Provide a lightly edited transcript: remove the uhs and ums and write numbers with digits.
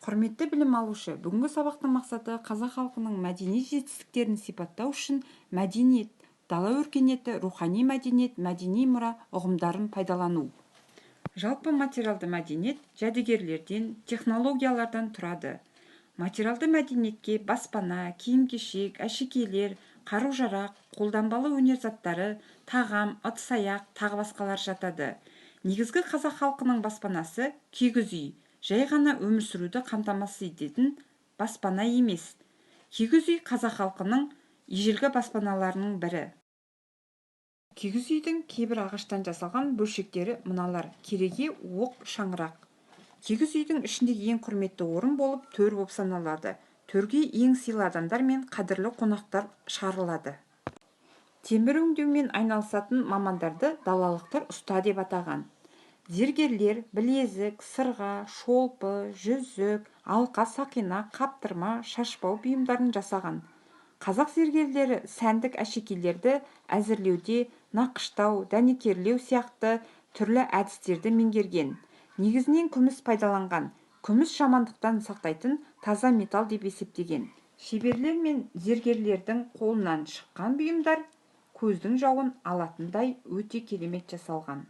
Құрметті білім алушы, бүгінгі сабақтың мақсаты: қазақ халқының мәдени жетістіктерін сипаттау үшін мәдениет, дала өркениеті, рухани мәдениет, мәдени мұра ұғымдарын пайдалану. Жалпы, материалды мәдениет жәдігерлерден, технологиялардан тұрады. Материалды мәдениетке баспана, киім-кешек, әшекейлер, қару-жарақ, қолданбалы өнер заттары, тағам, ыдыс-аяқ, тағы басқалар жатады. Негізгі қазақ халқының баспанасы – киіз үй. Жай ғана өмір сүруді қамтамасыз ететін баспана емес. Киіз үй – қазақ халқының ежелгі баспаналарының бірі. Киіз үйдің кейбір ағаштан жасалған бөлшектері мыналар: кереге, уық, шаңырақ. Киіз үйдің ішіндегі ең құрметті орын болып төр болып саналады. Төрге ең сыйлы адамдар мен қадірлі қонақтар шығарылады. Темір өңдеумен айналысатын мамандарды далалықтар ұста деп атаған. Зергерлер білезік, сырға, шолпы, жүзік, алқа, сақина, қаптырма, шашбау бұйымдарын жасаған. Қазақ зергерлері сәндік әшекейлерді әзірлеуде нақыштау, дәнекерлеу сияқты түрлі әдістерді меңгерген. Негізінен күміс пайдаланған. Күміс жамандықтан сақтайтын таза металл деп есептеген. Шеберлер мен зергерлердің қолынан шыққан бұйымдар көздің жауын алатындай өте керемет жасалған.